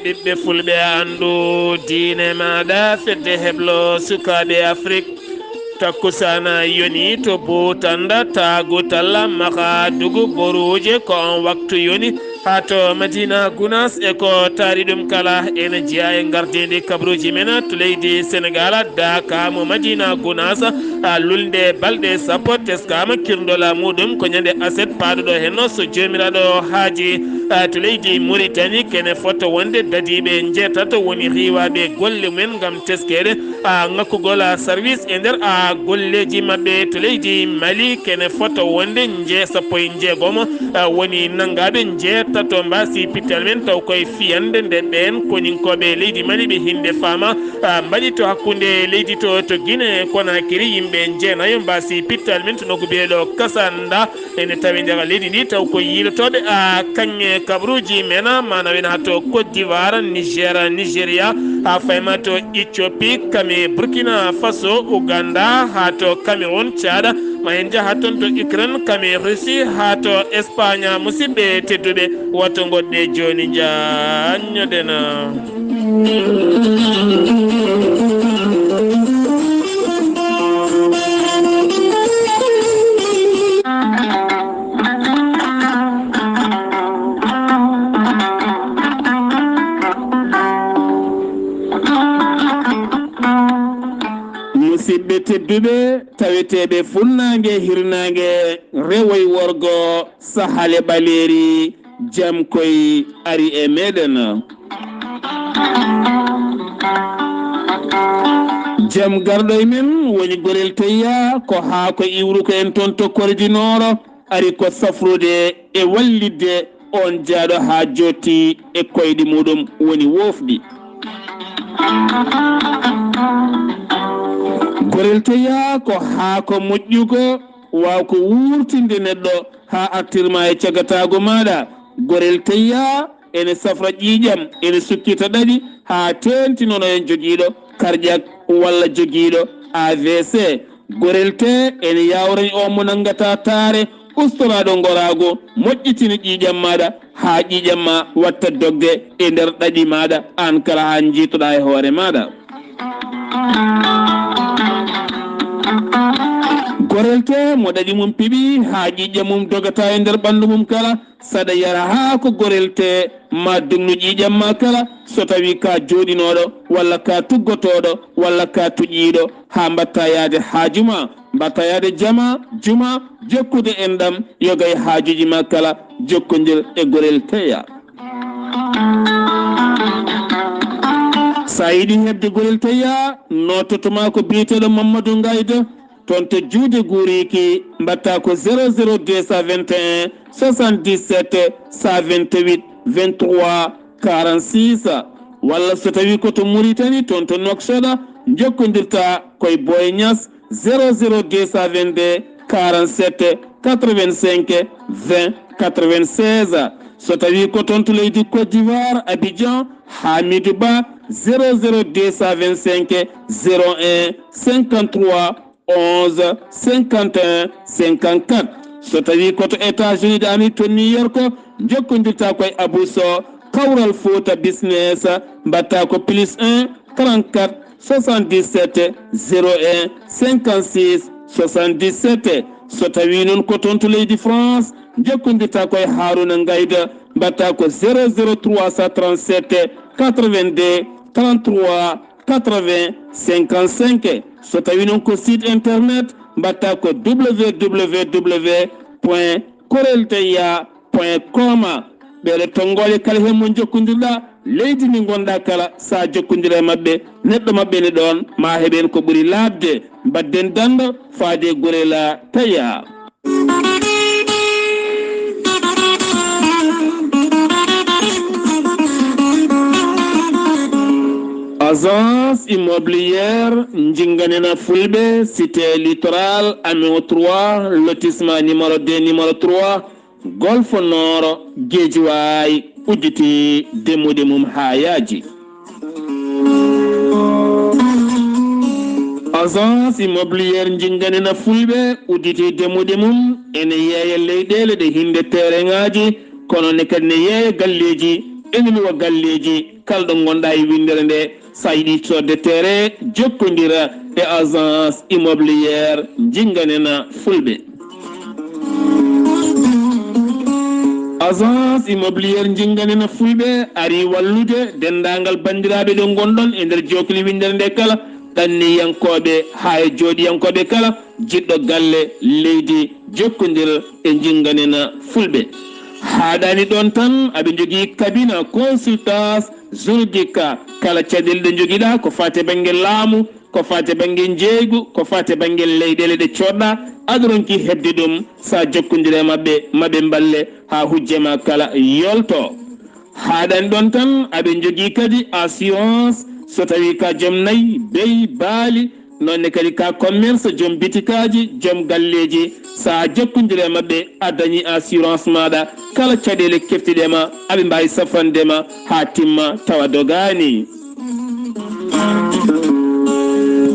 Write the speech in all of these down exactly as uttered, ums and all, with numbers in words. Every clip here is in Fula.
Ɓiɓɓe fulɓe, anndu diine maaɗa, fedde heblo sukaaɓe Afrik. Takkusaana yoni to Buutanda, Taagutal, Maxa, Dugu, Boruuje, ko on waktu yoni. Haa to Madina Gunaas e ko taari ɗum kala, ene jeyaa e ngardiindi kabaruuji men to leydi Senegaal, Daaka mo Madina Gunaas, a, lulnde balɗe sappo teskaama, kirndol muuɗum ko ñande aset paaɗuɗo henno, so Joomiraaɗo haaji, a, to leydi Muritani, kene fota wonde dadiiɓe njeetato woni riiwaaɓe golle mum en ngam teskeede, a, ŋakkugol, a, sarwis e nder, a, golleeji maɓɓe to leydi Mali, kene fota wonde nje-, sappo e njeegomo, a, woni nanngaaɓe njeetato mbaasi pittal men, taw koye fiyannde nde ɓeen koninkooɓe leydi Mali ɓe hinnde faama, a, mbaɗi to hakkunde leydi to, to Guinée Conakry, yimɓe jeenayo mbaasi pittal men to nokku biyeɗo Kasanda, ene tawi nder leydi ndi, taw ko yiilotooɓe, a, kaŋŋe kabaruuji men, maana wena haa to Côte d'Ivoire, Niger, Nigeria, haa fayma to Éthiopie, kame Burkina Faso, Ouganda, haa to Cameroun, Tchad, ma en njaha toon to Ukraine, kame Russie, haa to Espagne. Musidɓe tedduɓe, wato ngoɗɗe jooni, njaññoɗen. Musidɓe tedduɓe, taweteeɓe funnaange, hirnaange, rewo e worgo, sahale ɓaleeri, jam koy ari e meɗen. Jam garɗo e men woni Gorel Teyya, ko haa ko iwru ko en toon to Kordi Nooro, ari ko safrude e wallitde on jaaɗo haa jootti e koyɗe muɗum woni woofɗi. Gorel Teyya ko haa ko moƴƴugo, waaw ko wuurtinde neɗɗo haa artirma e cagataagu maaɗa. Gorel Teyya ene safra ƴiiƴam, ene sukkita ɗaɗi haa teeŋti noon e jogiiɗo karƴak walla jogiiɗo A V C. Gorel tee ene yaawrani on mo nanngataa taare, ustoraaɗo ngoraagu, moƴƴitina ƴiiƴam maaɗa haa ƴiiƴam ma watta dogde e nder ɗaɗi maaɗa, aan kala haa njiitoɗaa e hoore maaɗa. Gorel tee mo ɗaɗi mum piɓi haa ƴiiƴam mum dogata e nder ɓanndu mum kala, saɗa yara haa ko Gorel tee ma dognu ƴiiƴam ma kala, so tawii ka jooɗinooɗo walla ka tuggotooɗo walla ka tuƴiiɗo, haa mbaɗta yahde haaju ma, mbaɗta yahde jama, juma, jokkude enɗam, yoga e haajuuji ma kala, jokkondir e Gorel Teyya. So a yiɗi heɓde Gorel Teyya, noototo ma ko biyeteeɗo Mamadou Ngaydo, toon to Juude Guuriiki, mbaɗta ko zéro zéro deux cent vingt et un, soixante-dix-sept, cent vingt-huit, vingt-trois, quarante-six. Walla so tawii ko to Muritani, toon to Nouakchott, njokkondirta koye Boy Niass, zéro zéro deux cent vingt-deux, quarante-sept, quatre-vingt-cinq, vingt, quatre-vingt-seize. So tawii ko toon to leydi Côte d'Ivoire, Abidjan, Hamidou Ba, zéro zéro deux cent vingt-cinq, zéro un, cinquante-trois, onze, cinquante et un, cinquante-quatre. So tawii ko to États-Unis d'Amérique, to New York, njokkondirta koye Abou Sow, Kawral Fouta Business, mbaɗta ko plus un, trente-quatre, soixante-dix-sept, zéro un, cinquante-six, soixante-dix-sept. So tawii noon ko toon to leydi France, njokkondirta koye Harouna Ngayda, mbaɗta ko zéro zéro trois cent trente-sept, quatre-vingt-deux, trente-trois, quatre-vingts, cinquante-cinq. So tawii noon ko site internet, mbaɗta ko W W W point korel teyya point com. Ɓeeɗo tonngoole kala heen mo njokkondirɗa, leydi ndi ngonɗa kala, so a jokkondira e maɓɓe, neɗɗo maɓɓe ne ɗoon, ma heɓen ko ɓuri laaɓde. Mbaɗden danndo faade e Gorel Teyya. Agence immobilière Njinganena Fulɓe, cité Littoral, Améo trois, lotissement numéro deux, numéro trois, Golfe Nord, Guédiawaye, udditi demmuɗe mum haa yaaji. Agence immobilière Njinganena Fulɓe udditi demmuɗe mum, ene yeeya leyɗeele ɗe hinnde tereŋaaji, kono ne kadi ne yeeya galleeji, ene luwa galleeji, kala ɗo ngonɗa e winndere nde, sa yiɗi soodde terrain, jokkondira e agence immobilière Jinganena Fulɓe. Agence immobilière Jinganena Fulɓe ari wallude denndaangal banndiraaɓe ɗo ngonɗon e nder jookli winndere nde kala, ɗanniyankooɓe haa e jooɗiyankooɓe kala, jiɗɗo galle, leydi, jokkondir e Jinganena Fulɓe. Haaɗaani ɗoon tan, aɓe njogii cabinet consultance juridique, kala caɗeele ɗe njogiɗa ko faati e bannge laamu, ko faati e bannge njeeygu, ko faati e bannge leyɗeele ɗe coodɗa, aɗa ronki heɓde ɗum, sa jokkondire e maɓɓe, maɓe mballe haa hujje ma kala yolto. Haaɗaani ɗoon tan, aɓe njogii kadi assurance, so tawii ka joom nayi, beyi, baali, noonne kadi ka commerce, joom bitikaaji, joom galleeji. Sa jokkondire e maɓɓe, a dañi assurance maaɗa, kala caɗeele keftiɗe ma, aɓe mbaawi safande ma haa timma tawa dogaani.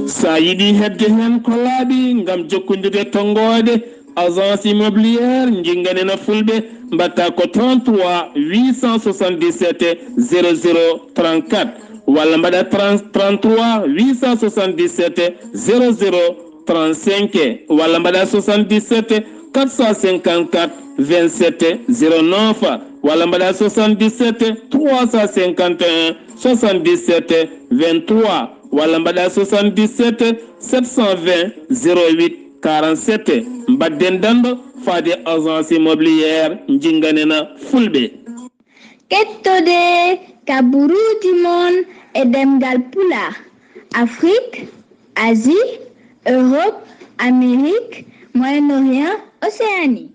Sa yiɗi heɓde heen ko laaɓi ngam jokkondirde tonngoode, agence immobilière Jinganena Fulɓe, mbaɗta ko trente-trois huit cent soixante-dix-sept zéro zéro trente-quatre, walla mbaɗa trente, trente-trois huit cent soixante-dix-sept zéro zéro trente-cinq, walla mbaɗa soixante-dix-sept quatre cent cinquante-quatre vingt-sept zéro neuf, walla mbaɗa soixante-dix-sept trois cent cinquante et un soixante-dix-sept vingt-trois, walla mbaɗa soixante-dix-sept sept cent vingt zéro huit quarante-sept. Mbaɗden danndo faade agence immobilière Jinganena Fulɓe. Kettode kaburuuji mon e ɗemngal Pulaar, Afrik, Asie, Europe, Amérique, Moyen-Orient, Océanie.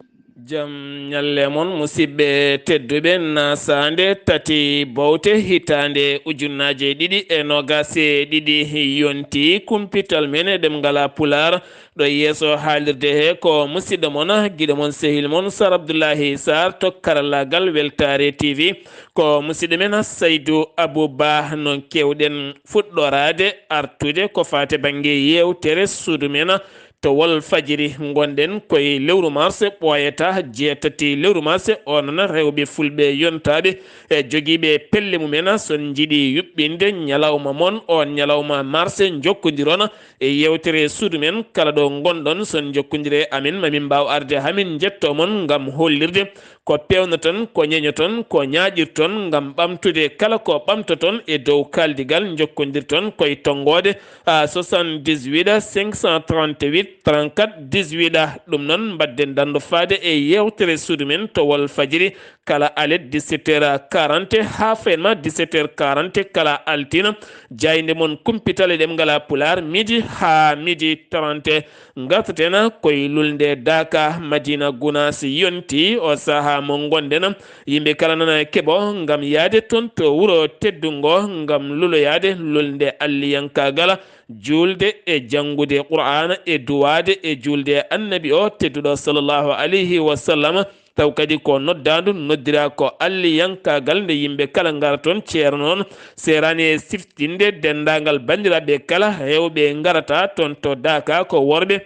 Jam ñalle mon, musidɓe tedduɓe, nasaande tati bowte hitaande ujunnaaje ɗiɗi e noogaas e ɗiɗi yonti. Kumpital men e ɗemngal Pulaar ɗo yeeso haalirde he ko musidɗo mon, giɗo mon, sehil mon Sar Abdullahi Sar to karallaagal Weltaare T V. Ko musidɗo men Saydu Abu Ba, noon keewɗen fuɗɗoraade artude ko faati bannge yeewtere suudu men to Walfajiri. Ngonɗen koye lewru mars, ɓooyata jeetati lewru mars, onon rewɓe fulɓe yontaaɓe e jogiiɓe pelle mumen, so on njiɗi yuɓɓinde ñalawma mon, on ñalawma mars, njokkondiron e yeewtere suudu men kala ɗo ngonɗon. So on njokkondire amin, mamin mbaaw arde hamin njetto mon ngam hollirde ko pewnoton, ko ñeñoton, ko ñaaƴirton ngam ɓamtude kala ko ɓamtoton e dow kaaldigal. Njokkondirton koye tonngoode, a, soixante-dix-huit cinq cent trente-huit trente-quatre dix-huit. Ɗum noon, mbaɗden danndo faade e yeewtere suudu men to Walfajiri kala alet dix-sept heures quarante haa fenma dix-sept heures quarante kala altine. Jaaynde mon kumpital e ɗemngal Pulaar, midi haa midi trente. Ngartaten koye lulnde Daaka, Madina Gunaas yonti, o sahaa mo ngonɗen. Yimɓe kala nana keɓo ngam yahde toon to wuro teddungo, ngam luloyaade lulnde alliyankaagal, juulde e janngude Qur'aana e duwaade e juulde e Annabi o tedduɗo sallallahu alayhi wa sallam. Taw kadi ko noddaandu noddira ko alliyankaagal, nde yimɓe kala ngara toon ceera noon. Seeraani e siftinde denndaangal banndiraaɓe kala heewɓe ngarata toon to Daaka ko worɓe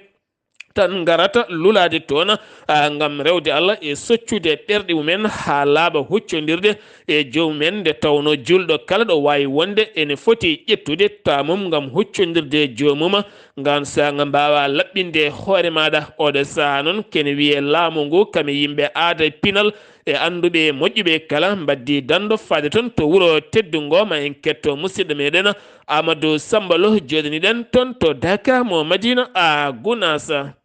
tan ngarata lulaade toon, a, ngam rewde Allah e soccude ɓerɗe mumen haa laaɓa huccondirde e joomum en, nde tawnoo juulɗo kala ɗo waawi wonde ene foti ƴettude taamum ngam huccondirde e joomum. Ngaan saanga mbaawa laɓɓinde hoore maaɗa. Oɗo sahaa noon kene wiyee laamu ngu kam e yimɓe aada e pinal e annduɓe e moƴƴuɓe kala mbaɗdi danndo faade toon to wuro teddungo. Ma en ketto musidɗo meɗen Amadou Samba Lo, jooɗaniɗen toon to Daaka mo Madina a Gunaasa.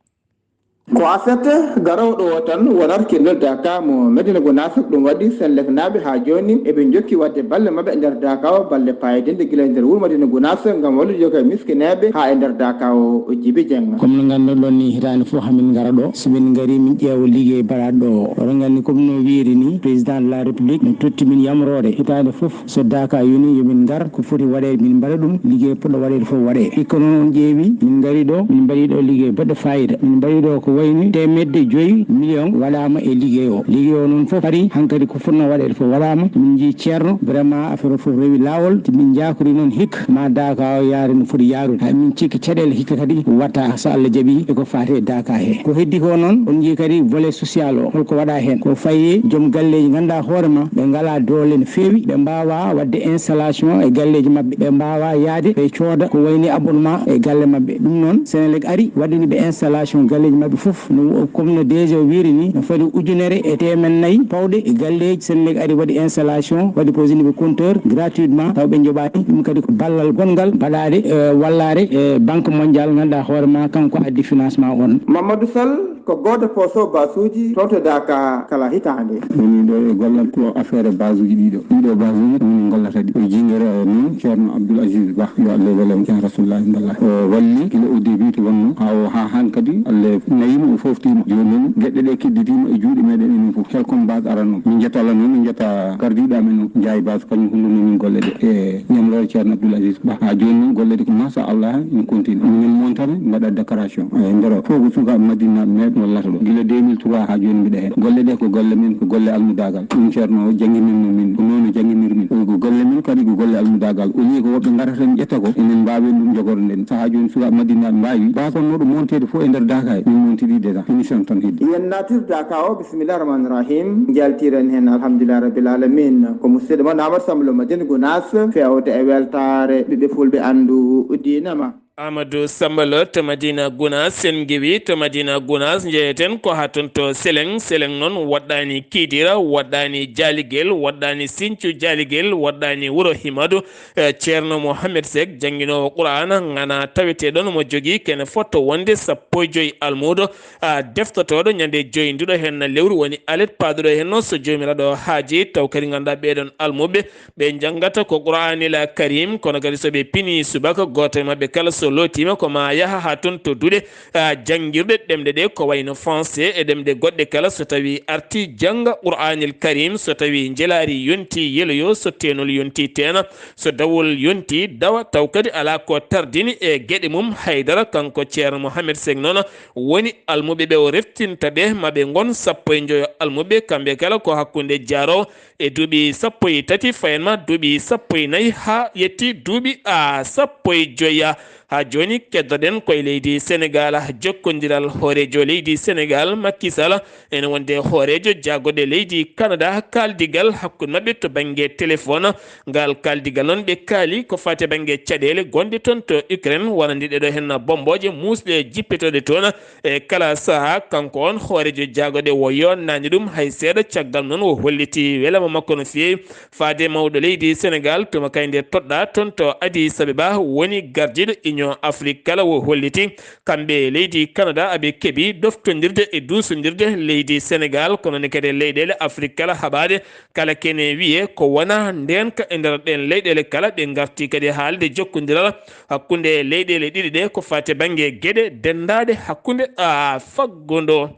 Ko aset garooɗo o tan wonat kennel Daaka mo Madina Gunaas. Ɗum waɗi Senelec naaɓe haa jooni eɓe njokki waɗde balle maɓɓe e nder Daaka o, balle paayodinɗe gila e nder wuro Madina Gunaas ngam wallude jokkere miskineeɓe haa e nder Daaka o, o Jibi Jeng. Comme no ngannduɗon ni, hitaande fof hamin ngara ɗo, so min ngari min ƴeewa liggey baɗaaɗo ɗo. Oɗon nganndi comme no wiiri ni, président de la république no totti min yamroore hitaande fof so Daaka yoni yo min ngar, ko foti waɗeede min mbaɗa ɗum, liggey poɗɗo waɗeede fof waɗee. Hikka noon on ƴeewi, min ngari ɗo, min mbaɗi ɗo liggey baɗɗo fayida. Min mbaɗi ɗo ko Wayni teemedde joyi million waɗaama e liggey o. Liggey o noon fof ari, hankadi ko fotnoo waɗeede fof waɗaama. Min njii ceerno, vraiment affaire o fof rewi laawol. Min njaakori noon hikka ma Daaka o yaare no foti yaarude. Hay min cikki caɗeele hikka kadi watta, so Allah jaɓi, e ko faati e Daaka he. Ko heddi ko noon, on njii kadi volet social o, holko waɗa heen. Ko fayi joom galleeji, ngannduɗaa hoore ma, ɓe ngalaa doole no feewi, ɓe mbaawaa waɗde installation e galleeji maɓɓe, ɓe mbaawaa yahde ɓe cooda ko wayni abonnement e galle maɓɓe. Ɗum noon, Senelec ari, waɗani ɓe installation galleeji maɓɓe fof, no, comme no D G o wiiri ni, no foti ujunere e teemen nayi pawɗe e galleeji. Senelec ari, waɗi installation, waɗi posini ɓe compteur gratuitement, taw ɓe njoɓaani. Ɗum kadi ko ballal gonngal baɗaade, eh, wallaare, eh, Banque Mondiale, ngannduɗaa hoore ma, kanko addi financement on. Mamadou Sall, ko gooto poso basuuji toon to Daaka kala hitaande. Woni ɗo e gollal ko affaire basuuji ɗiɗo. Ɗiɗo basuuji ko min ngollata ɗi. O jingere noon Ceerno Abdoul Aziz Ba, yo Allah welama, Ceerno Rasulullah Ndalla. O walli gila au début to wonno, haa o, haa han kadi Allah nayimo, o foftima. Jooni noon geɗe ɗe kedditima e juuɗe meɗen enen fof. Helcom base aranno. Min jetta Allah noon, min jetta gardiɗo amen o, Njaay Bas, kañum holluno min golle ɗe. E ñamloore Ceerno Abdoul Aziz Ba. Haa jooni noon golle ɗe ko machallah, ene continue. Minen montata, mbaɗa décoration. E nder o fof ko sukaaɓe Madina meeɗ wallata ɗo. Gila deux mille trois haa jooni mbiɗa heen. Golle ɗe ko golle men, ko golle almudaagal. Ɗum Ceerno o jannginirno min, ko noon o jannginir min. Ɗum ko golle men kadi ko golle almudaagal. Au lieu ko woɓɓe ngarata en ƴetta ko, enen mbaawen ɗum jogorde nden. Sahaa jooni sukaaɓe Madina mbaawi. Ba kon noɗo monteede fof e nder Daaka he. Min montidi déjà. Finition tan heddi. Yen natir Daaka o, bismillah rahman rahim. Njaltiren heen alhamdulillah rabbil alamin. Ko musidɗo mon Amadou Samba Lo Madina Gounass, fewde e weltaare ɓiɓɓe fulɓe anndu diina ma. Amadou Samba Lo to Madina Gounass, sen ngewi to Madina Gounass, njeyeten ko haa toon to Seleng. Seleng noon waɗɗaani Kidira, waɗɗaani Jaaligel, waɗɗaani Sinthiou Jaaligel, waɗɗaani Wuro Himadu. Eh, Ceerno Mohamed Seck, jannginoowo Qur'aana, ngana tawetee ɗoon, omo jogii kene fotto wonde sappo e joy almuudo, ah, deftotooɗo ñande joy nduɗo heen lewru, woni alet paaduɗo heen noon, so Joomiraaɗo haaji, taw kadi ngannduɗaa ɓee ɗoon almuɓɓe, ɓe njanngata ko Qur'aanil Kariim, kono kadi so ɓe pinii subaka, gooto e maɓɓe kala so lootiima ko ma yaha haa toon to duɗe, ah, janngirɗe ɗemɗe ɗe, ko wayno français e ɗemɗe goɗɗe kala, so tawii artii jannga Qur'aanil Kariim, so tawii njelaari yontii yeloyo, so teenol yontii teena, so dawol yontii dawa, taw kadi alaa ko tardini e geɗe mum haydara. Kanko Ceerno Mohamed Seck noon woni almuɓɓe ɓe o reftinta ɓe, ma ɓe ngon sappo e njoyo almuɓɓe, kamɓe kala ko hakkunde jaaroowo e duuɓi sappo e tati, fayanma duuɓi sappo e nayi haa yetti duuɓi, a, sappo e joya. Haa jooni keddoɗen koye leydi Senegaal, jokkondiral hooreejo leydi Senegaal, Macky Sall, ene wonde hooreejo jaagorɗe leydi Canada, kaaldigal hakkunde maɓɓe to bannge téléphone. Ngal kaaldigal noon ɓe kaali ko faati e bannge caɗeele gonɗe toon to Ukraine, wonande ɗeɗo heen bombooje muusɗe jippetooɗe toon e kala sahaa. Kanko on hooreejo jaagorɗe o yonnaani ɗum hay seeɗa, caggal noon o holliti welama makko no feewi faade mawɗo leydi Senegaal, tuma kay nde toɗɗa toon to Addis Abeba, woni gardiiɗo Union Afrique kala o holliti kamɓe leydi Canada aɓe keɓi ɗoftondirde e duusondirde leydi Senegaal, kono ne kadi leyɗeele Afrique kala haɓaade kala kene wiye ko wona ndeenka e nder ɗeen leyɗeele kala. Ɓe ngarti kadi haalde jokkondiral hakkunde leyɗeele ɗiɗi ɗe ko faati bannge geɗe denndaaɗe hakkunde, a, faggundo.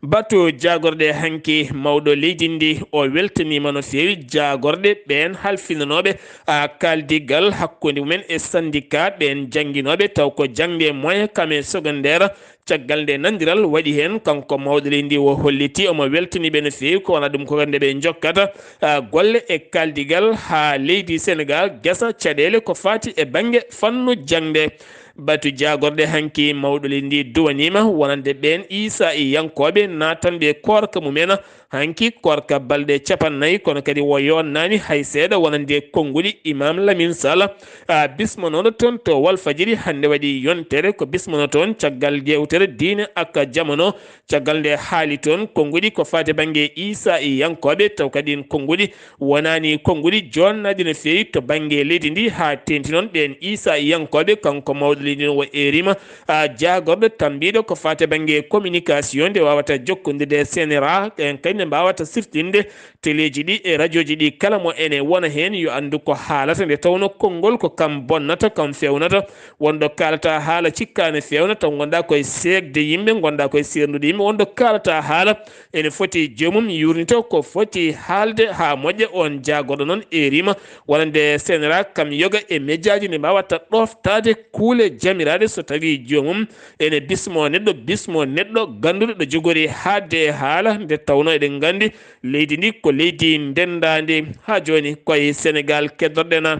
Batu jaagorɗe hanki, mawɗo leydi ndi o weltaniima no feewi jaagorɗe ɓeen halfinanooɓe, a, kaaldigal hakkunde mumen e syndicat ɓeen jannginooɓe, taw ko jaŋde moyen kame secondaire. Caggal nde nandiral waɗi heen, kanko mawɗo leydi ndi o holliti omo weltani ɓe no feewi, ko wona ɗum ko nde ɓe njokkata, a, golle e kaaldigal haa leydi Senegaal gasa caɗeele ko faati e bannge fannu jaŋde. Batu jaagorɗe hanki, mawɗo leydi ndi duwaniima wonande ɓeen Iisa e yankooɓe naatanɓe koorka mumen hanki, koorka balɗe capannayyi, kono kadi o yonnaani hay seeɗa wonande konnguɗi. Imam Lamin Sala, a, bismanooɗo toon to Walfajiri hannde waɗi yontere ko bismanoo toon caggal yewtere diine ak jamano. Caggal nde haali toon konnguɗi ko faati bannge Iisa e yankooɓe, taw kadi ɗiin konnguɗi wonaani konnguɗi jonnaaɗi no feewi to bannge leydi ndi, haa teeŋti noon ɓeen Iisa e yankooɓe. Kanko mawɗo leydi ndi o eeriima, a, jaagorɗo tambiiɗo ko faati bannge communication nde waawata jokkondirde e C N R A, en kadi nde mbaawata siftinde teleeji ɗi e rajooji ɗi kala mo ene wona heen yo anndu ko haalata, nde tawnoo konngol ko kam bonnata, kam feewnata. Wonɗo kaalata haala cikkaa ne feewna, taw ngonɗaa koye seekde yimɓe, ngonɗaa koye seerndude yimɓe. Wonɗo kaalata haala ene foti joomum yuurnito ko foti haalde haa moƴƴa, oon jaagorɗo noon eerima wonande senera kam yoga e mejaaji nde mbaawata ɗooftaade kuule jamiraaɗe so tawii joomum ene bismoo neɗɗo, bismoo neɗɗo gannduɗo ɗo jogori haaɗde e haala nde tawnoo eɗen nganndi leydi ndi ko leydi ndenndaandi. Haa jooni koye Senegaal keddorɗen.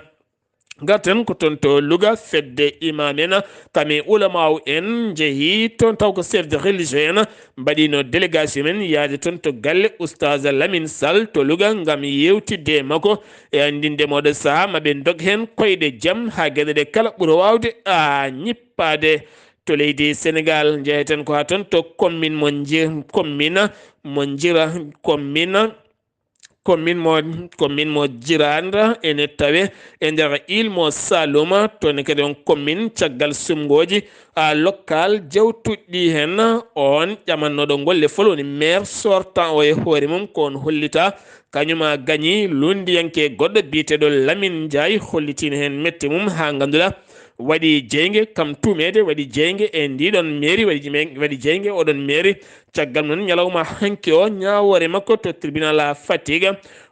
Ngarten ko toon to Louga, fedde imam en, kame ulamaaw en njehi toon, taw ko chef de religion en mbaɗino délégation men yaade toon to galle Oustaz Lamine Sall to Louga ngam yewtidde e makko e anndinde mo ɗo sahaa maɓe ndog heen koyɗe jam haa geɗe ɗe kala ɓura waawde a ñippaade to leydi Senegaal. Njeheten ko haa toon to commune mo Nji-, commune mo Njira, commune, commune mo, commune mo Jiranda ene tawe e nder île mo Saloum, toon kadi on commune caggal sumngooji, a, local jawtuɗi heen. On ƴamannooɗo golle fof woni maire sortant o e hoore mum ko on hollita kañum a gañi lunndiyanke goɗɗo biyeteeɗo Lamine Ndiaye hollitiino heen mette mum haa ngannduɗaa waɗi jeynge kam tuumeede, waɗi jeynge e ndiɗon mairie, waɗi jime-, waɗi jeynge oɗon mairie. Caggal noon ñalawma hanki o ñaawoore makko to tribunal a Fatick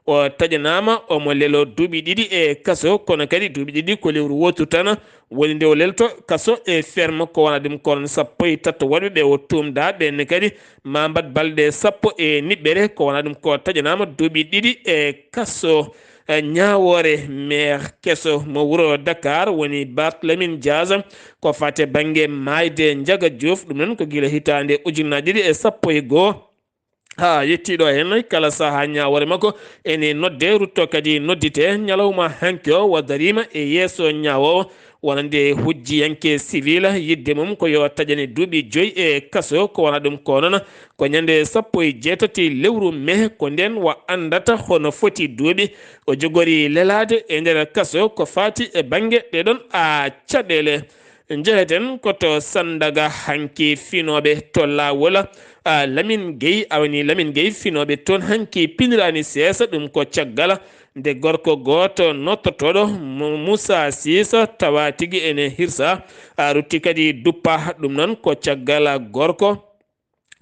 o taƴanaama omo leloo duuɓi ɗiɗi e kaso, kono kadi duuɓi ɗiɗi ko lewru wootu tan woni nde o lelto kaso e ferme ko wona ɗum ko onon sappo e tato waɗɓe ɓe o tuumdaa ɓeen ne kadi ma mbaɗ balɗe sappo e niɓɓere ko wona ɗum ko taƴanaama duuɓi ɗiɗi e kaso. Eh, ñaawoore maire keso mo wuro Dakar woni Barthélémy Dias ko fate bannge maayde Ndiaga Diouf, ɗum noon ko gila hitaande ujunnaaji ɗiɗi e sappo e goo haa yettiiɗo heen kala sahaa ñaawoore makko ene nodde rutto kadi noddite ñalawma hanki o wa dariima e yeeso ñaawoowo wonande hujjiyanke civil yidde mum ko yo taƴane duuɓi joyi e kaso ko wona ɗum ko noon ko ñande sappo e jeetati lewru mee ko ndeen wa anndata hono foti duuɓi o jogori lelaade e nder kaso ko faati e bannge ɗeɗon a caɗeele. Njeheten ko to Sandaga hanki finooɓe to laawol, a, Lamine Gueye, awani Lamine Gueye finooɓe toon hanki piniraani seesa, ɗum ko caggal nde gorko gooto nottotooɗo Mu-, Moussa Cisse tawa tigi ene hirsa, a, rutti kadi duppa, ɗum noon ko caggal gorko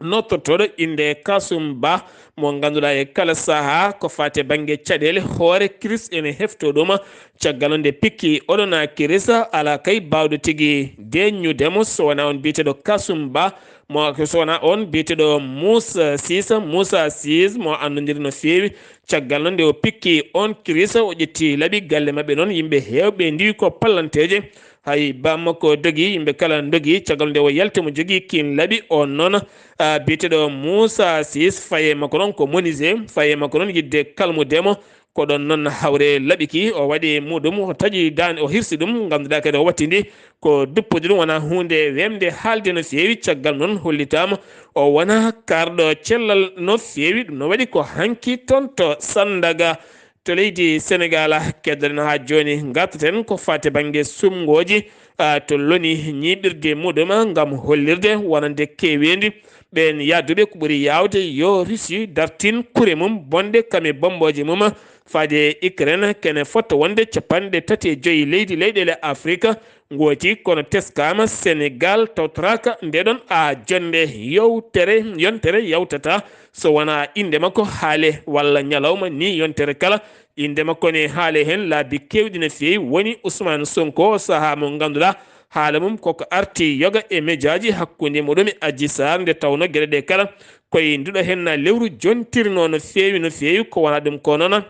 nottotooɗo innde Kasum Ba mo ngannduɗaa e kala sahaa ko faati e bannge caɗeele hoore kiris ene heftoo ɗum. Caggal nde pikki oɗon kiris alaa kay baawɗo tigi deeññude mo so wonaa on biyeteeɗo Kasum Ba mo, so wonaa on biyeteeɗo Moussa Cisse, Moussa Cisse mo anndondiri no feewi. Caggal noon nde o pikki on kiris o ƴetti laabi galle maɓɓe noon yimɓe heewɓe ndiwi ko pallanteeje. Hay bammakko dogi, yimɓe kala ndogi. Caggal nde o yalti mo jogii kiin laabi, on noon, a, biyeteeɗo Moussa Cisse, faye makko noon ko menuisier, faye makko noon yidde kalmude mo. Ko ɗon noon hawre laaɓi ki, o waɗi e muɗum, o taƴi daan, o hirsi ɗum, ngannduɗaa kadi o wattindi ko duppude ɗum wonaa huunde weemde haalde no feewi. Caggal noon hollitaama o wonaa kaarɗo cellal no feewi. Ɗum no waɗi ko hanki toon to Sandaga. To leydi Senegaal, keddoɗen haa jooni, ngartaten ko faati bannge sumngooji, a, to loni ñiiɓirde muɗum ngam hollirde wonande keeweendi ɓeen yahduɓe ko ɓuri yaawde yo Russie dartin kure mum bonɗe kam e bommbooje mum faade e Ukraine, kene fota wonde capanɗe tati e joyi leydi leyɗeele Afrik. Ngooti kono teskaama Senegaal tawtoraaka ndeɗon a jonnde. Yewtere, yontere yawtata so wonaa innde makko haale walla ñalawma ni yontere kala. Innde makko ne haale heen laabi keewɗi no feewi. Woni Ousmane Sonko, sahaa mo ngannduɗaa haala mum koko arti yoga e mejaaji hakkunde muɗum e Adji Sarr, nde tawnoo geɗe ɗe kala koye nduɗo heen lewru jontirnoo no feewi, no feewi. Ko wonaa ɗum ko noon.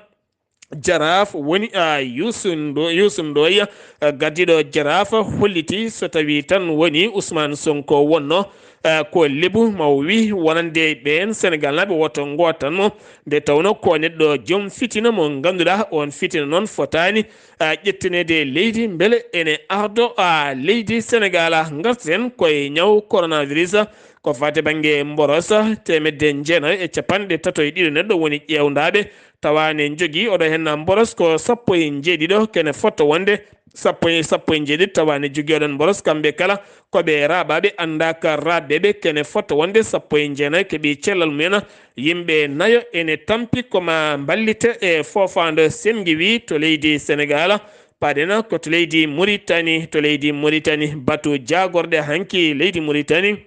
Jaraaf woni, a, Youssou Ndo-, Youssou Ndoye, a, gardiiɗo Jaraaf holliti so tawii tan woni Ousmane Sonko wonno, a, ko lebu maw wi wonande ɓeen Senegalnaaɓe woto ngootan mo, nde tawnoo ko neɗɗo joom fitina mo ngannduɗaa oon fitina noon fotaani, a, ƴettineede leydi mbele ene ardo, a, leydi Senegaal. Ngarten koye ñaw coronavirus ko faati bannge mboros, teemedde jeenayo e capanɗe tato e ɗiɗo neɗɗo woni ƴeewndaaɓe tawa ne njogii oɗo heen mboros ko sappo e njeeɗiɗo, kene fota wonde sappo e, sappo e njeeɗiɗi, tawa ne njogii oɗon mboros. Kamɓe kala ko ɓe raaɓaaɓe, anndaaka raaɓɓe ɓe, kene fota wonde sappo e jeenayi keɓii cellal mumen. Yimɓe nayo ene tampi ko ma mballita e foofaandu Senngiwi to leydi Senegaal. Paɗen ko to leydi Muritani, to leydi Muritani, batu jaagorɗe hanki leydi Muritani.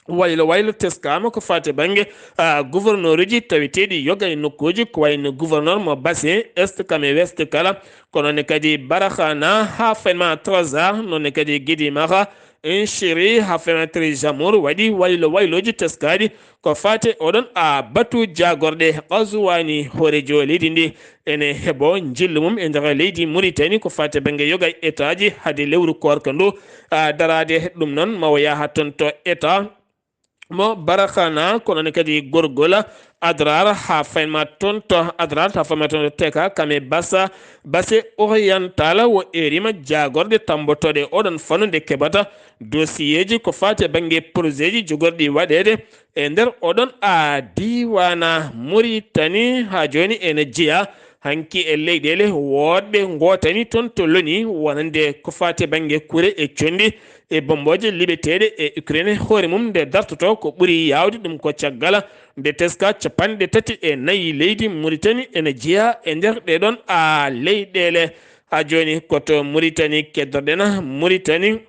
Waylo waylo teskaama ko faati bannge, ah, gouverneur uji taweteeɗi yoga e nokkuuji, ko wayi no gouverneur mo Bassin Est kam e Ouest kala, ko noon ne kadi Barakhana haa Fenma Trarza, noon ne kadi Gidi Maxa, Inchiri haa Fenma Tri Jamour waɗi waylo waylooji teskaaɗi ko faati oɗon, ah, batu jaagorɗe Qazouani hooreejo leydi ndi. Ene heɓo njillu mum e nder leydi Muritani ko faati bannge yoga e etaaji hade lewru koorka ndu, ah, daraade. Ɗum noon ma o yaha toon to eta mo Barakhana, kono ne kadi gorgol Adrar haa Fenma toon to Adrar, haa Fenma toon to Teka, kame Basa, Basse Oriental, wo erima jaagorɗe tammbotooɗe oɗon fannu nde keɓata dossier ji ko faati e bannge projet ji jogorɗi waɗeede e nder oɗon a diiwaana Muritani. Haa jooni ene jeyaa hanki e leyɗeele woɗɓe ngootani toon to loni, wonande ko faati e bannge kure e conndi e bommbooje liɓeteeɗe e Ukraine, hoore mum nde dartoto ko ɓuri yaawde ɗum ko caggal nde teska capanɗe tati e nayi leydi Muritani ene jeyaa e nder ɗeɗon a leyɗeele. Haa jooni ko to Muritani keddoɗen. Muritani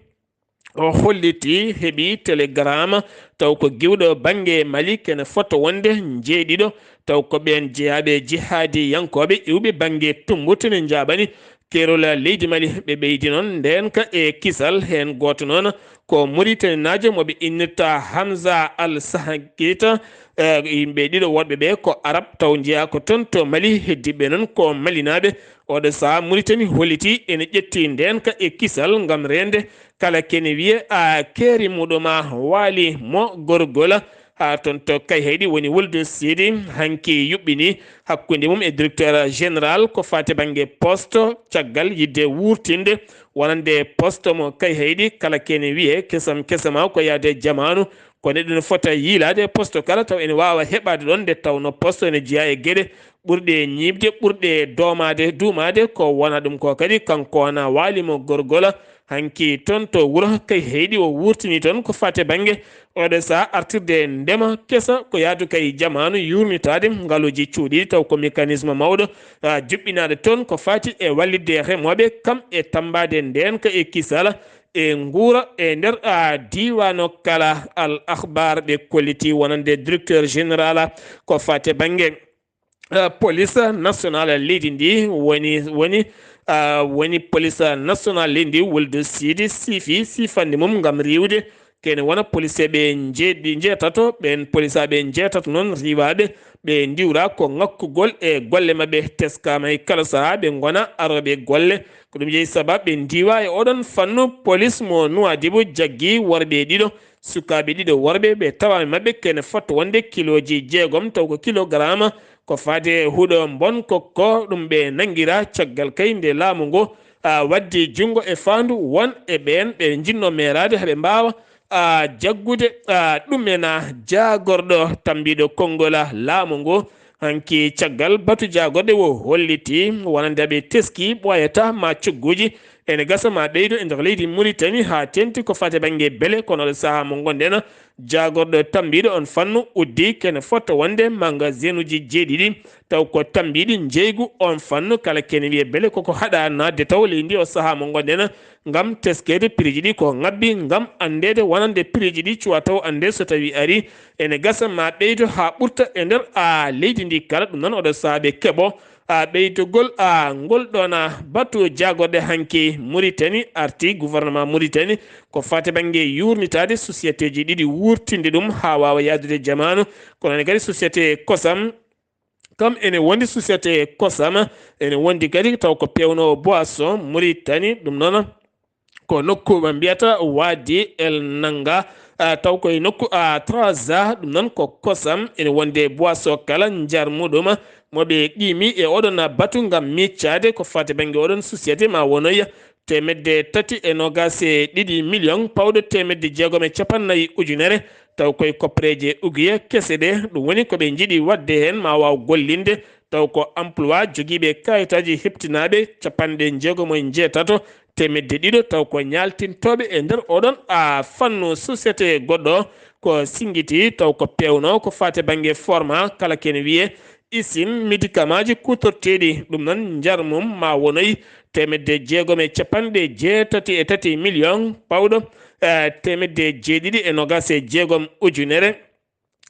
o holliti heɓi télégramme taw ko giwɗo bannge Mali kene fota wonde njeeɗiɗo, taw ko ɓeen jeyaaɓe jihaadiyankooɓe iwɓe bannge Tumbut ne njaaɓani keerol leydi Mali. Ɓe ɓeydi noon ndeenka e kisal, heen gooto noon ko Muritaninaajo mo ɓe innirta Hamza Al Sahakita. Eh, yimɓe ɗiɗo woɗɓe ɓe ko Arab taw njeyaa ko toon to Mali, heddiiɓe noon ko Malinaaɓe. Oɗo sahaa Muritani holliti ene ƴetti ndeenka e kisal ngam reende kala kene wiye a keeri muɗum a waali mo gorgol. Haa toon to Kayhayɗi woni Wuldu Siidi hanki yuɓɓini hakkunde mum e directeur général ko faati bannge poste, caggal yidde wuurtinde wonande poste mo Kayhayɗi. Kala kene wiye kesam kesama ko yahde jamaanu, ko neɗɗo ne fota yiilaade e poste kala taw ene waawa heɓaade ɗoon, nde tawnoo poste ene jeyaa e geɗe ɓurɗe ñiiɓde, ɓurɗe doomaade, duumaade. Ko wona ɗum ko kadi kanko wona waali mo gorgol hanki toon to wuro Kayhayɗi, o wuurtini toon ko faati bannge oɗo sahaa artirde ndema kesa ko yahdu kay jamaanu, yuurnitaade ngaluuji cuuɗiiɗi taw ko mécanisme mawɗo, ah, juɓɓinaaɗo toon ko faati e wallitde remooɓe kam e tammbaade ndeenka e kisal e nguura e nder, ah, diiwaano kala. Al Akhbar ɓe kolliti wonande directeur général ko faati bannge, ah, police nationale leydi ndi woni, woni, ah, woni police nationale leydi ndi Wuldu Siidi siifi siifannde mum ngam riiwde kene wona police ɓe njeeɗi, njeetato. Ɓeen police ɓe njeetato noon riiwaaɓe ɓe ndiwra ko ŋakkugol e golle maɓɓe teskaama e kala sahaa ɓe ngona arooɓe golle. Ko ɗum jeyi sababu ɓe ndiwa e oɗon fannu. Police mo Nuwaadibu jaggi worɓe ɗiɗo, sukaaɓe ɗiɗo worɓe, ɓe tawa e maɓɓe kene fota wonde kilooji jeegom taw ko kilogarama ko faati e huɗo mbon kokko ɗum ɓe nanngira. Caggal kay nde laamu ngu, a, waddi junngo e faandu won e ɓeen ɓe njinnoo meeraade haɓe mbaawa, a, jaggude, a, ɗumena jaagorɗo tammbiiɗo konngol laamu ngu. Hanki caggal batu jaagorɗe wo holliti wonande ɓe teski ɓooyata ma cogguuji ene gasa ma ɓeydo e nder leydi Muritani haa tenti ko faati bannge beele, kono ɗo sahaa mo ngonɗen jaagorɗo tammbiiɗo on fannu uddi kene fota wonde magasinuuji jeeɗiɗi taw ko tammbiiɗi njeeygu on fannu kala kene wiye beele koko haɗa naatde taw leydi ndi o sahaa mo ngonɗen ngam teskeede prix ji ɗi ko ŋabbi ngam anndeede wonande prix ji ɗi cuwa taw annde so tawi ari ene gasa ma ɓeydo haa ɓurta e nder a leydi ndi kala. Ɗum noon oɗo saabe keɓo a ɓeydogol a ngol ɗoon a batu jaagorɗe hanki Muritani arti gouvernement Muritani ko faati bannge yuurnitaade société ji ɗiɗi wuurtinde ɗum haa waawa yahdude jamaanu. Kono ne kadi société kosam kam ene wondi société kosam ene wondi kadi taw ko pewnoowo boisson Muritani. Ɗum noon ko nokku ɓe mbiyata Wadi El Nanga, ah, taw koye nokku, ah, Traza. Ɗum noon ko kosam ene wonde boisson kala njar muɗum mo ɓe qimi e oɗon batu ngam miccaade ko faati bannge oɗon société ma wonoya teemedde tati e noogaas e ɗiɗi million pawɗo teemedde jeegom e capannayyi ujunere. Taw koye koppereeje ugiya kese ɗe, ɗum woni ko ɓe njiɗi waɗde heen ma waaw gollinde. taw ko emploi jogiiɓe kayitaaji heptinaaɓe capanɗe jeegomo e jeetato teemedde ɗiɗo, taw ko ñaaltintooɓe e nder oɗon a fannu. Société goɗɗo ko singiti, taw ko peewno ko faate bannge forma kala kene wiyee isin médicamentji kuutorteeɗi, ɗum noon njar mum ma wonoy teemedde jeegom e capanɗe jeetati e tati million pawɗo, eh, teemedde jeeɗiɗi e nogas e jeegom ujunere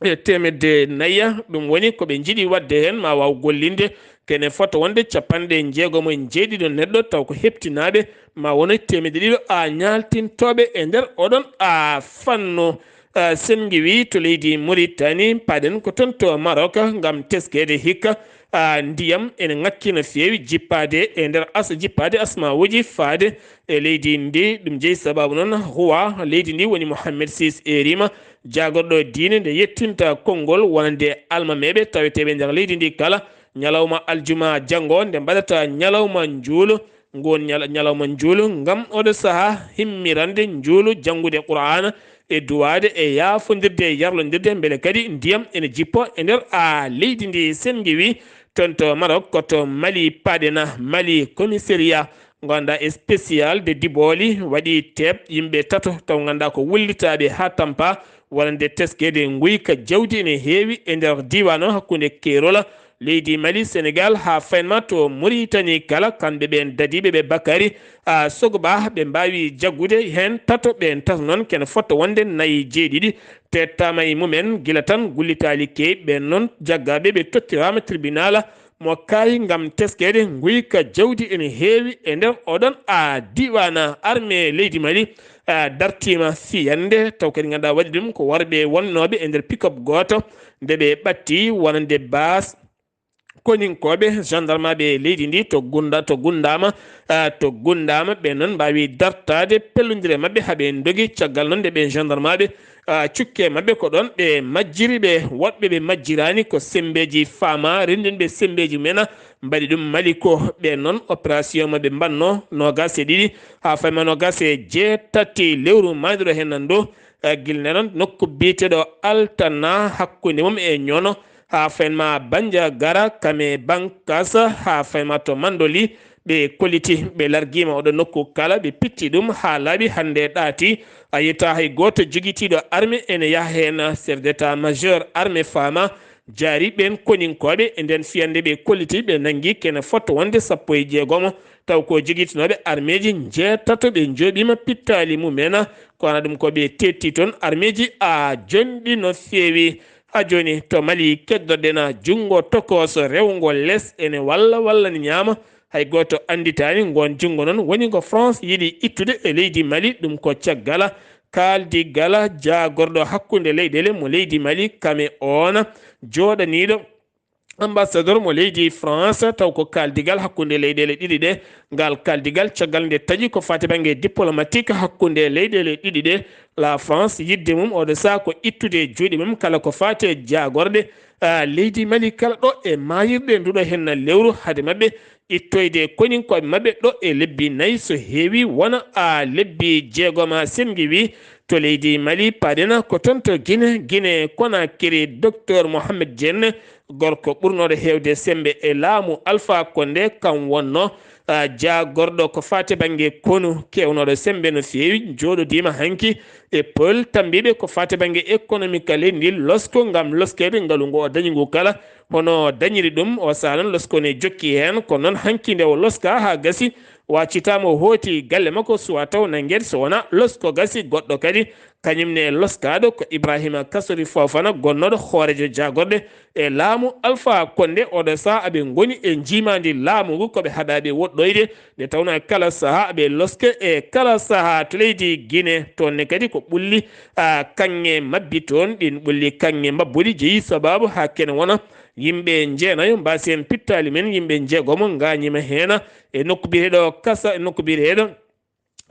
e teemedde naya. Ɗum woni ko ɓe njiɗi waɗde heen ma waaw gollinde kene fota wonde capanɗe jeegom e jeeɗiɗo neɗɗo taw ko heptinaaɓe ma wonoy teemedde ɗiɗo a ñaaltintooɓe e nder oɗon a fannu. Ah, Senngi wi to leydi Muritani, paɗen ko toon to Marok ngam teskeede hikka, ah, ndiyam ene ŋakki no feewi jippaade e nder as-, jippaade asmawuuji faade e leydi ndi. Ɗum jeyi sababu noon huwa leydi ndi woni Mohammed sis Erima, jaagorɗo diine nde yettinta konngol wonande almameeɓe taweteeɓe nder leydi ndi kala. Ñalawma aljuma janngo nde mbaɗata ñalawma njuulu, ngun ñala-, ñalawma njuulu ngam oɗo saha himmirande njuulu janngude Qur'aana e duwaade e yaafondirde e yarlondirde mbele kadi ndiyam ene jippo e nder a leydi ndi. Senngi wi toon to Marok ko to Mali paɗena, Mali commissariat ngonda spécial de Diboli waɗi teep yimɓe tato taw ngannduɗaa ko wullitaaɓe haa tampa wonande teskeede nguyka jawdi ene heewi e nder diiwaan o hakkunde keerol leydi Mali, Senegal haa faynma to Muritani kala. Kamɓe ɓeen dadiiɓe ɓe Bakari, a, Sogba ɓe mbaawi jaggude heen tato ɓeen tato noon kene fota wonde nayi jeeɗiɗi tettaama e mumen gila tan gullitaali keewi ɓeen noon jaggaaɓe ɓe tottiraama tribunal mo kaayi ngam teskeede nguyka jawdi ene heewi e nder oɗon a diiwaan. Armée leydi Mali, a, dartiima fiyande taw kadi ngannduɗaa waɗi ɗum ko worɓe wonnooɓe e nder pick-up gooto nde ɓe ɓatti wonande bas koninkooɓe gendarmeɓe leydi ndi to gunda to gundaama, ah, to gundaama ɓe noon mbaawi dartaade pellondire maɓɓe haa ɓe ndogi caggal noon nde ɓe gendarmeɓe, ah, cukke maɓɓe ko ɗoon ɓe majjiri ɓe woɗɓe ɓe majjiraani ko semmbeeji faama renndinɓe semmbeeji mena mbaɗi ɗum Mali ko ɓe noon opération maɓɓe mbaɗno noogaas e ɗiɗi haa fayma noogaas e jeetati lewru maayduɗo heen nan ɗo, ah, gila nde noon nokku biyeteeɗo Altana hakkunde mum e ñoono haa fen ma Bandiagara kame Bankas haa fen ma to Mandoli ɓe kolliti ɓe largiima oɗo nokku kala ɓe pitti ɗum haa laaɓi hannde ɗaati a yiyata hay gooto jogitiiɗo arme ene yaha heen chef d'état majeur arme faama jaari ɓeen koninkooɓe e ndeen fiyannde ɓe kolliti ɓe nanngi kene fota wonde sappo e jeegomo taw ko jogitinooɓe armeeji njeetato ɓe njooɓiima pittaali mumen kono ɗum ko ɓe teetti toon armeeji a jonɗi no feewi. Haa jooni to Mali keddoɗen junngo tokooso rewgo les ene walla walla ne ñaama hay gooto annditaani ngoon junngo noon woni ko France yiɗi ittude e leydi Mali ɗum ko caggal kaaldigal jaagorɗo hakkunde leyɗeele mo leydi Mali kame oon jooɗaniiɗo ambassadeur mo leydi France taw ko kaaldigal hakkunde leyɗeele ɗiɗi ɗe ngal kaaldigal caggal nde taƴi ko fati bannge diplomatique hakkunde leyɗeele ɗiɗi ɗe la France yidde mum oɗo saha ko ittude e juuɗe mum kala ko fati e jaagorɗe ah, leydi Mali kala ɗo e maayirɗe nduɗo henna lewru hade maɓɓe ittoyde koninkooɓe maɓɓe ɗo e lebbi nayi so heewi wona a lebbi jeegoma senngi wi to leydi Mali paɗena ko toon to Gine Gine Konakiri docteur Mohamed Dienne gorko ɓurnooɗo heewde semmbe e laamu Alpha Condé kam wonno ah, jaagorɗo ko fati bannge konu keewnooɗo semmbe no feewi jooɗodiima hanki e Paul Tambiɓe ko fati bannge économique leydi ndi losko ngam loskeede ngalu ngu o dañi ngu kala hono dañiri ɗum o saha noon losko ne jokki heen ko noon hanki nde o loska haa gasi waccitaama o hooti galle makko suwa taw nanngeede so wonaa losko gasi goɗɗo kadi kañum ne loskaaɗo ko Ibrahima Kasori Fofana gonnooɗo hooreejo jaagorɗe e laamu Alpha Condé oɗo saha aɓe ngoni e njiimaandi laamu ngu ko ɓe haɗaaɓe woɗɗoyde nde tawnoo kala saha aɓe loske e kala saha to leydi Gine toon ne kadi ko ɓulli ah, kaŋŋe mabbi toon ɗin ɓulli kaŋŋe mbabbuɗi jeyi sababu haa kene wona yimɓe njeenayo mbaasi en pittaali men yimɓe njeegomo ngaañima heena e nokku biyeteeɗo kasa e nokku biyeteeɗo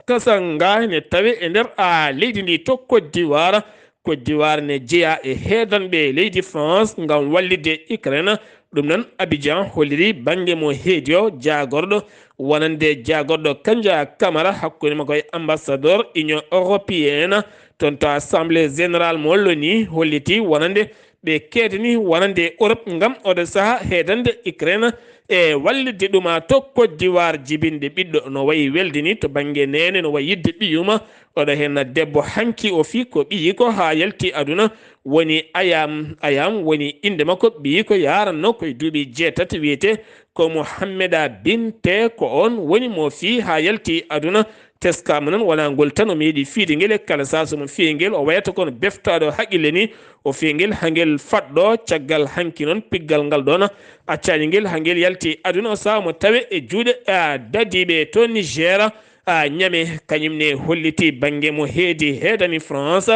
Kasanga ne tawe e nder a leydi ndi to Côte d'Ivoire. Côte d'Ivoire ne jeyaa e heedanɓe leydi France ngam wallitde Ukraine. Ɗum noon Abidjan holliri bannge mo heedi o jaagorɗo wonande jaagorɗo Kanja Kamara hakkunde makko e ambassadeur Union Européenne toon to Assemblée Générale mo loni holliti wonande ɓe keedani wonande e Europe ngam oɗo saha heedande Ukraine e wallitde ɗum haa to Côte d'Ivoire jibinde ɓiɗɗo no wayi welde ni to bannge neene, no wayi yidde ɓiyuma. Oɗo heen debbo hanki o fii ko ɓiyiiko haa yalti aduna woni Ayam. Ayam woni innde makko. Ɓiyiiko yaranno koye duuɓi jeetati, wiyetee ko Mohammeda Binte, ko oon woni mo fii haa yalti aduna. Teskaama noon wonaa ngol tan o meeɗi fiide ngel, e kala sahaa so mo fii ngel o wayata kono beftaaɗo haqqille ni. O fii ngel haa ngel faɗɗo, caggal hanki noon piggal ngal ɗoon accaani ngel haa ngel yalti aduna. O sahaa mo tawe e juuɗe, a, dadiiɓe to Niger, a, Ñame, kañum ne holliti bannge mo heedi, heedani France.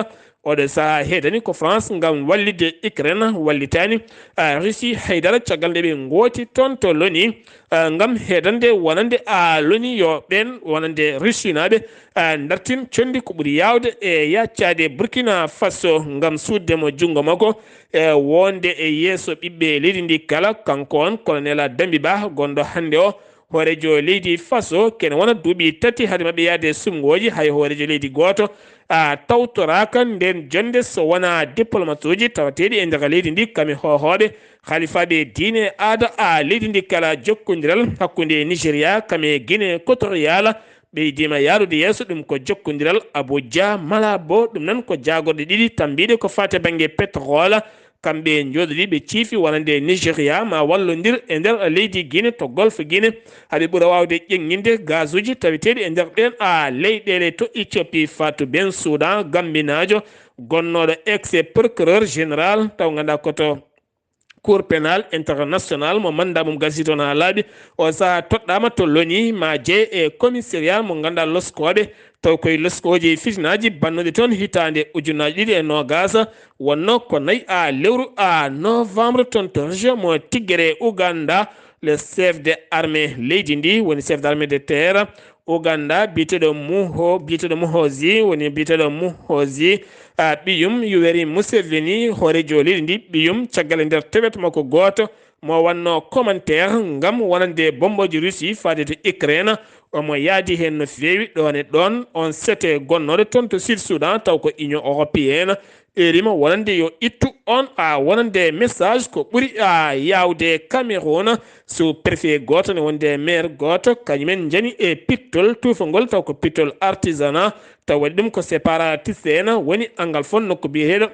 Oɗo sahaa heedani ko France ngam wallitde Ukraine, wallitaani, a, Russie haydara caggal nde ɓe ngooti toon to loni, a, ngam heedande wonande, a, loni yo ɓeen wonande Russie naaɓe, a, dartin conndi ko ɓuri yaawde e yaccaade Burkina Faso ngam suuɗde mo junngo makko, e wonde e yeeso ɓiɓɓe leydi ndi kala. Kanko on, Colonel Dambi Ba, gonɗo hannde o hooreejo leydi Faso, kene wona duuɓi tati hade maɓɓe yahde e suɓngooji, hay hooreejo leydi gooto, a, tawtoraaka ndeen jonnde so wonaa diplomatuuji tawateeɗi e nder leydi ndi, kam e hoohooɓe, halifaaɓe diine e aada, a, leydi ndi kala. Jokkondiral hakkunde Nigeria kam e Guinée Equatorial ɓeydiima yahrude yeeso, ɗum ko jokkondiral Abuja Malabo, ɗum noon ko jaagorɗe ɗiɗi tammbiiɗe ko faati e bannge pétrole. Kamɓe njooɗoɗi ɓe ciifi wonande Nigeria ma wallondir e nder leydi Guinée to Golfe Guinée, haa ɓe ɓura waawde ƴeŋŋinde gazuuji taweteeɗi e nder ɗeen, a, leyɗeele. To Éthiopie, Fatou Bensouda, Gambinaajo, gonnooɗo ex procureur général, taw nganndaa ko to Cour pénale internationale mo manndaa mum gasii toon haa laaɓi. O sahaa toɗɗaama to loni ma jeye e commissariat mo nganndaa loskooɓe, taw koye loskooji fitinaaji bannooɗi toon hitaande ujunaaji ɗiɗi e noogaas. Wonnoo ko nayi, a, lewru, a, novembre toon to région mo Tigré, Ouganda. Le chef de armée leydi ndi, woni chef d'armée de terre Ouganda, biyeteeɗo Muho, biyeteeɗo Muhozi, woni biyeteeɗo Muhozi, a, ɓiyum Yoweri Museveni, hooreejo leydi ndi, ɓiyum, caggal e nder tewet makko gooto mo wannoo commentaire ngam wonande bommbooji Russie faade to Ukraine. Omo yaadi heen no feewi. Ɗoon e ɗoon, on sete gonnooɗo toon to Sud Soudan, taw ko Union Européenne, erima wonande yo ittu on, a, wonande message ko ɓuri, a, yaawde Cameroun. Sous-préfet gooto ne wonde maire gooto, kañumen njani e pittol tuufangol, taw ko pittol artisanat, taw waɗi ɗum ko séparatiste en, woni angal fof nokku biyeteeɗo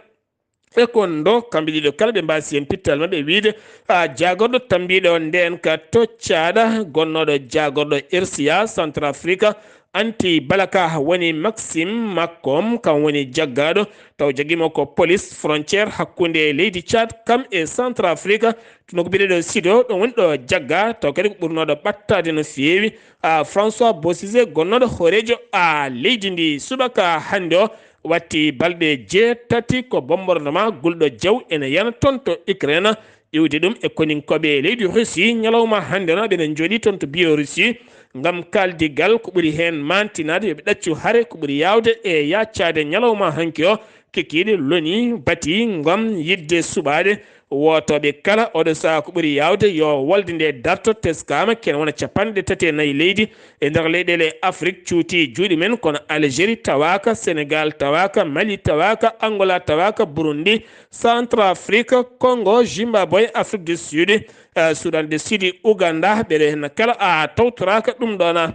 Ekondo. Kamɓe ɗiɗo kala ɓe mbaasi heen pittal maɓɓe wiyde, a, jaagorɗo tammbiiɗo ndeen ka to Caada, gonnooɗo jaagorɗo R C A Centrafrique, Anti Balaka woni Maxime Makom, kam woni jaggaaɗo, taw jaggiimo ko police frontière hakkunde leydi Tchad kam e Centrafrique, to nokku biyeteeɗo Sido, ɗo woni ɗo jagga, taw kadi ko ɓurnooɗo ɓattaade no feewi, a, François Bozizé, gonnooɗo hooreejo, a, leydi ndi. Subaka hannde o watti balɗe jeetati ko bombardement gulɗo jaw ene yana toon to Ukraine. Iwdi ɗum e koninkooɓe leydi Russie, ñalawma hannde no ɓeɗen njooɗii toon to Biélorussie ngam kaaldigal ko ɓuri heen maantinaade yo ɓe ɗaccu hare ko ɓuri yaawde e yaccaade ñalawma hanki o. Kikiiɗe loni bati ngam yiɗde suɓaade wootooɓe kala oɗo sahaa ko ɓuri yaawde yo wolde nde darto. Teskaama kene wona capanɗe tati e nayi leydi e nder leyɗeele Afrik cuuti juuɗe men, kono Algérie tawaaka, Sénégal tawaaka, Mali tawaaka, Angola tawaaka, Burundi, Centrafrique, Congo, Zimbabwe, Afrique du Sud, eh, Soudan du Sud, Ouganda, ɓeɗo hen kala a tawtoraaka ɗum ɗona.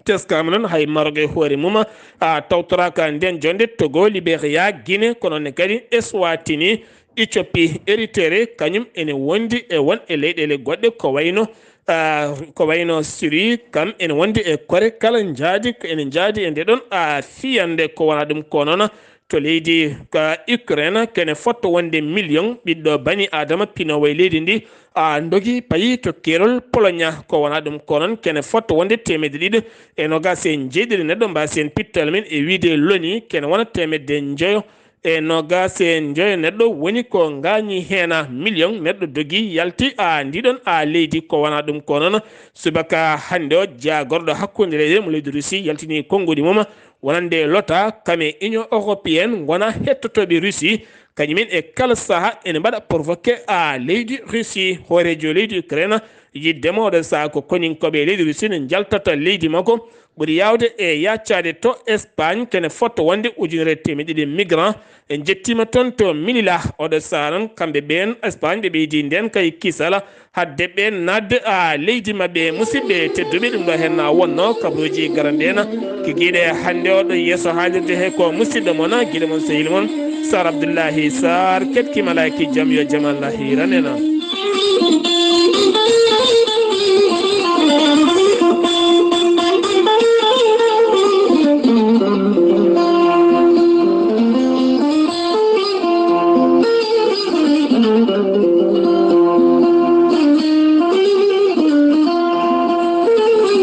Teskaama noon hay Maroc e hoore mum a tawtoraaka nden jonde, Togo, Liberia, Guinée, kono ne kadi Eswatini, Éthiopie, Érythrée, kañum ene wondi e won e leyɗeele goɗɗe ko wayno, ah, ko wayno Syrie, kam ene wondi e kore kala njaadi, ko ene njaadi e nde ɗon, ah, fiyande. Ko wona ɗum ko noon to leydi ka Ukraine, kene fotto wonde million ɓiɗɗo bani Adama pinoowo e leydi ndi, a, ndogi payi to keerol Pologne. Ko wona ɗum ko noon, kene fotto wonde teemedde ɗiɗi e nogas e njeeɗiɗi neɗɗo, mbasi en pittal men e wiide loni, kene wona teemedde njoyo e nogas e njoyo neɗɗo woni ko ngaañi heena. Million neɗɗo dogi, yalti, a, ndiɗon, a, leydi. Ko wona ɗum ko noon, subaka hannde o, jaagorɗo hakkunde leyɗe mo leydi Russie yaltini konnguɗi mum wonande lota kame Union Européenne ngona hettotooɓe Russie, kañumen e kala saha ene mbaɗa provoqué a leydi Russie. Hooreejo leydi Ukraine yiɗde mo oɗo saha ko koninkooɓe leydi Russie ne njaltata leydi makko, ɓuri yaawde e yaccaade to Espagne, kene fotto wonde ujunere teemedde ɗiɗi migrant. En njettiima toon to Melilla, oɗo sahaa noon, kamɓe ɓeen Espagne ɓe ɓeydi ndeen kay kisal, hadde ɓeen naatde a leydi maɓɓe. Musidɓe tedduɓe, ɗum ɗo heen na wonno kabaruuji garande en, kikiiɗe hannde oɗo yeeso haalirde he ko musidɗo mon, giɗo mon, sehil mon, Sar Abdullahi Sar, keɗki malaaki jam, yo jam Allah hiiran en.